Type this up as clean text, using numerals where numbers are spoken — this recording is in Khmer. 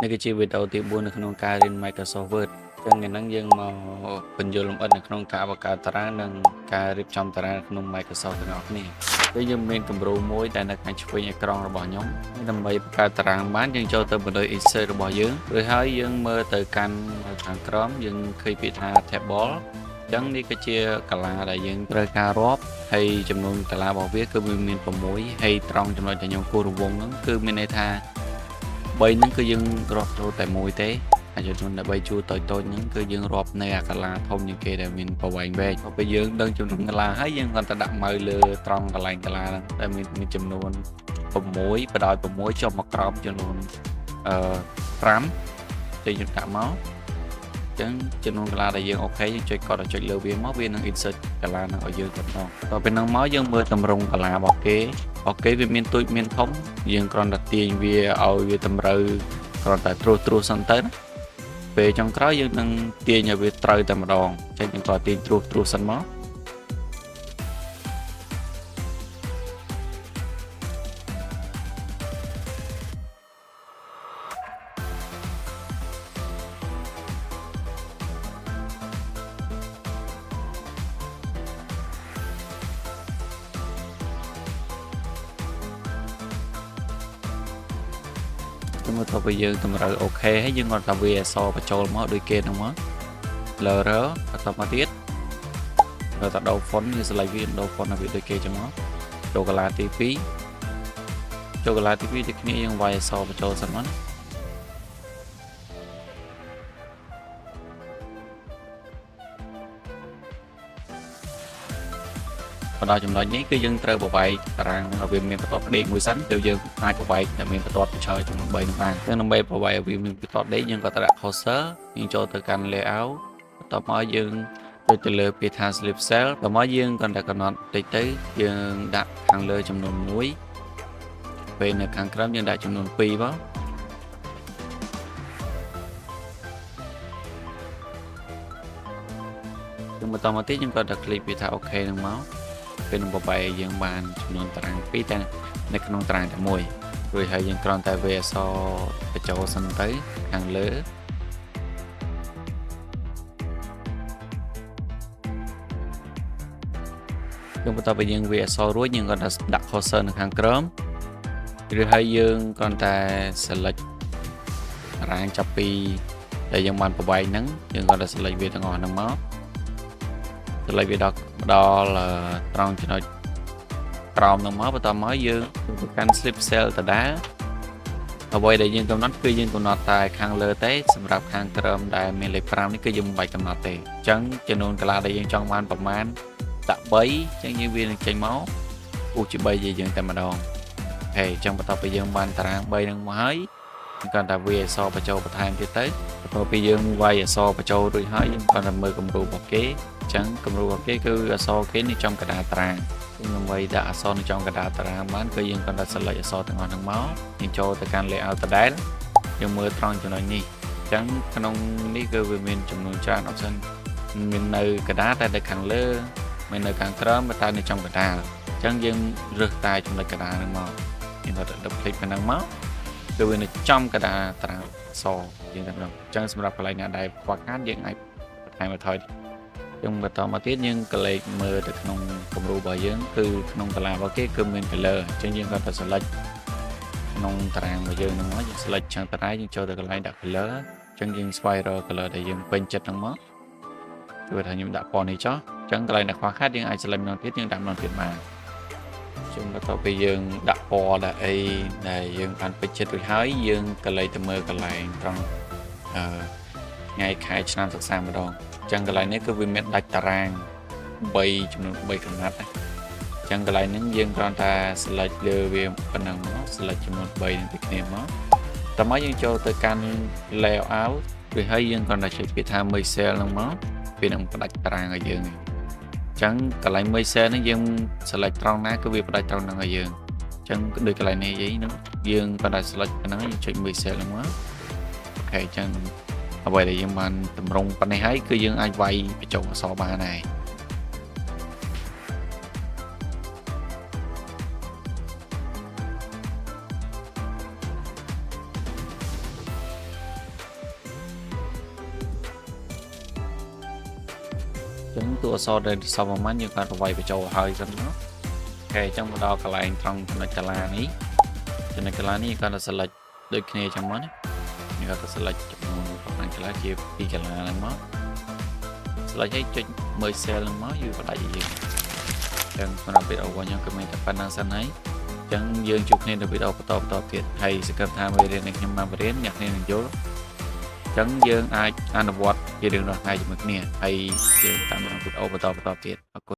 នេះគឺជាវីដេអូទី4នៅក្នុងការរៀន Microsoft Word ចឹងថ្ងៃហ្នឹងយើងមកពន្យល់លម្អិតនៅក្នុងការបង្កើតតារាងនិងការរៀបចំតារាងក្នុង Microsoft ទាំងអស់គ្នាគឺយើងមានគំរូមួយដែលនៅខាងឆ្វេងអេក្រង់របស់ខ្ញុំដើម្បីបង្កើតតារាងបានយើងចូលទៅបណ្ដោយ Insert របស់យើងរួចហើយយើងមើលទៅកាន់ខាងក្រោមយើងឃើញពាក្យថា Table ចឹងនេះគឺជាកាឡាដែលយើងត្រូវការរាប់ហើយចំនួនកាឡារបស់វាគឺវាមាន6ហើយត្រង់ចំណុចដែលខ្ញុំគូររង្វង់ហ្នឹងគឺមានន័យថា3ហ្នឹងគឺយើងរាប់ចូលតែមួយទេហើយចំនួនដែល3ជួរតូចតូចហ្នឹងគឺយើងរាប់នៅអាកាឡាធំជាងគេដែលមានប្រវែងវែងដល់ពេលយើងដឹងចំនួនកាឡាហើយយើងគ្រាន់តែដាក់ម៉ៅលើត្រង់កន្លែងកាឡាហ្នឹងដែលមានមានចំនួន6បដោយ6ចុះមកក្រោមចំនួនអឺ5ទៅយើងដាក់មកចឹងចំនួនកាឡាដែលយើង OK យើងចុចកត់ចុចលើវាមកវានឹង insert កាឡាហ្នឹងឲ្យយើងតែម្ដងដល់ពេលហ្នឹងមកយើងមើលតម្រង់កាឡារបស់គេរបស់គេវាមានទូចមានធំយើងគ្រាន់តែទាញវាឲ្យវាតម្រូវគ្រាន់តែត្រួសត្រួសសិនទៅណាពេលចុងក្រោយយើងនឹងទាញឲ្យវាត្រូវតែម្ដងចឹងយើងក៏ទាញត្រួសត្រួសសិនមក ចឹងមកទៅពេលយើងតម្រូវ OK ហើយយើងគាត់ថាវាអក្សរបញ្ចូលមកដូចគេហ្នឹងមក letter បន្តមកទៀតដល់តែដូរ font យើង select វាដូរ font ឲ្យវាដូចគេចឹងមកចូលកាឡាទី2ចូលកាឡាទី2ដូចគ្នាយើងវាយអក្សរបញ្ចូលសិនមកណាមកដល់ចំណុចនេះគឺយើងត្រូវបបែកតារាងឲ្យវាមានបន្ទាត់ផ្ដេកមួយសិនទើបយើងអាចបបែកដែលមានបន្ទាត់បញ្ឈរចំនួន3នឹងបានអញ្ចឹងដើម្បីបបែកឲ្យវាមានបន្ទាត់ដេកយើងក៏ត្រូវដាក់ cursor យើងចូលទៅកាន់ layout បន្ទាប់មកយើងចុចទៅលើពាក្យថា split cell បន្ទាប់មកយើងគ្រាន់តែកំណត់តិចទៅយើងដាក់ខាងលើចំនួន1ពេលនៅខាងក្រោមយើងដាក់ចំនួន2មកយើងបន្តមកទៀតយើងក៏តែ click ពាក្យថា OK នឹងមកពេលនឹងបបែកយើងបានចំនួនតារាង2តែនៅក្នុងតារាងតែមួយរួចហើយយើងគ្រាន់តែវាអក្សរបញ្ចូលសិនទៅខាងលើយើងបន្ទាប់ពីយើងវាអក្សររួចយើងគ្រាន់តែដាក់ cursor នៅខាងក្រោមឬហើយយើងគ្រាន់តែ select តារាងចាប់ពីដែលយើងបានប្របែកហ្នឹងយើងគ្រាន់តែ select វាទាំងអស់ហ្នឹងមក select វាដល់ដល់ត្រង់ចំណុចក្រោមហ្នឹងមកបន្ទាប់មកយើងទៅកាន់ split cell ដដែលអ្វីដែលយើងកំណត់គឺយើងកំណត់តែខាងលើទេសម្រាប់ខាងក្រោមដែលមានលេខ5នេះគឺយើងមិនបាច់កំណត់ទេអញ្ចឹងចំនួនកាឡាដែលយើងចង់បានប្រមាណដាក់3អញ្ចឹងយើងវានឹងចេញមកពុះជា3ជាយើងតែម្ដងហេអញ្ចឹងបន្ទាប់ពីយើងបានតារាង3ហ្នឹងមកហើយគ្រាន់តែវាអក្សរបញ្ចូលបន្ថែមទៀតទៅបន្ទាប់ពីយើងវាយអក្សរបញ្ចូលរួចហើយយើងគ្រាន់តែមើលគំរូរបស់គេអញ្ចឹងគំរូរបស់គេគឺអក្សរគេនេះចំកណ្ដាលតារាងដើម្បីដាក់អក្សរនៅចំកណ្ដាលតារាងបានគឺយើងគ្រាន់តែ select អក្សរទាំងអស់ហ្នឹងមកយើងចូលទៅកាន់ layout ដដែលយើងមើលត្រង់ចំណុចនេះអញ្ចឹងក្នុងនេះគឺវាមានចំនួនច្រើន option មាននៅកណ្ដាលតែនៅខាងលើមាននៅខាងក្រោមតែនៅចំកណ្ដាលអញ្ចឹងយើងរើសតែចំណុចកណ្ដាលហ្នឹងមកយើងគាត់ទៅ click ប៉ុណ្ណឹងមកគឺវានៅចំកណ្ដាលតារាងអក្សរយើងតែម្ដងអញ្ចឹងសម្រាប់កន្លែងណាដែលខ្វះខាតយើងអាចបន្ថែមបន្ថយយើងបន្តមកទៀតយើងក៏លេខមើលទៅក្នុងគំរូរបស់យើងគឺក្នុងកាឡារបស់គេគឺមាន color អញ្ចឹងយើងគាត់ទៅ select ក្នុងតារាងរបស់យើងហ្នឹងមកយើង select ចឹងតារាងយើងចូលទៅកន្លែងដាក់ color អញ្ចឹងយើងស្វែងរក color ដែលយើងពេញចិត្តហ្នឹងមកគឺថាខ្ញុំដាក់ពណ៌នេះចុះអញ្ចឹងកន្លែងដែលខ្វះខាតយើងអាច select ម្ដងទៀតយើងដាក់ម្ដងទៀតបានចឹងបន្ទាប់ពីយើងដាក់ពណ៌ដាក់អីដែលយើងបានពេញចិត្តរួចហើយយើងក៏លេខទៅមើលកន្លែងត្រង់អឺថ្ងៃខែឆ្នាំសិក្សាម្ដងអញ្ចឹងកន្លែងនេះគឺវាមានដាច់តារាង3ចំនួន3កំណត់ណាអញ្ចឹងកន្លែងហ្នឹងយើងគ្រាន់តែ select លើវាប៉ុណ្ណឹងមក select ចំនួន3នឹងដូចគ្នាមកតោះមកយើងចូលទៅកាន់ layout វាហើយយើងគ្រាន់តែចុចពាក្យថា merge cell ហ្នឹងមកវានឹងផ្ដាច់តារាងឲ្យយើងអញ្ចឹងកន្លែង merge cell ហ្នឹងយើង select ត្រង់ណាគឺវាផ្ដាច់ត្រង់ហ្នឹងឲ្យយើងអញ្ចឹងដូចកន្លែងនេះអីហ្នឹងយើងគ្រាន់តែ select ប៉ុណ្ណឹងយើងចុច merge cell ហ្នឹងមក OK អញ្ចឹងអ្វីដែលយើងបានតម្រង់ប៉ុណ្ណេះហើយគឺយើងអាចវាយបញ្ចូលអក្សរបានហើយ ចឹងតួអក្សរដែលសល់ប្រហែលយើងគាត់ប្រវាយបញ្ចូលហើយសិនមក OK អញ្ចឹងមកដល់កន្លែងត្រង់ចំណុចកាឡានេះចំណុចកាឡានេះគាត់ទៅ select ដូចគ្នាអញ្ចឹងមកណានេះគាត់ទៅ select ចំនួនប្រហែលកាឡាជា2កាឡាហ្នឹងមក select ឲ្យចុច merge cell ហ្នឹងមកយូរបដាច់ឲ្យយើងអញ្ចឹងសម្រាប់វីដេអូរបស់ខ្ញុំក៏មានតែប៉ុណ្្នឹងសិនហើយអញ្ចឹងយើងជួបគ្នានៅវីដេអូបន្តបន្តទៀតហើយសង្ឃឹមថាមេរៀនដែលខ្ញុំបានបង្រៀនអ្នកគ្នានឹងយល់អញ្ចឹងយើងអាចអនុវត្តជារៀងរាល់ថ្ងៃជាមួយគ្នាហើយយើងតាមដានវីដេអូបន្តបន្តទៀតអរគុណ។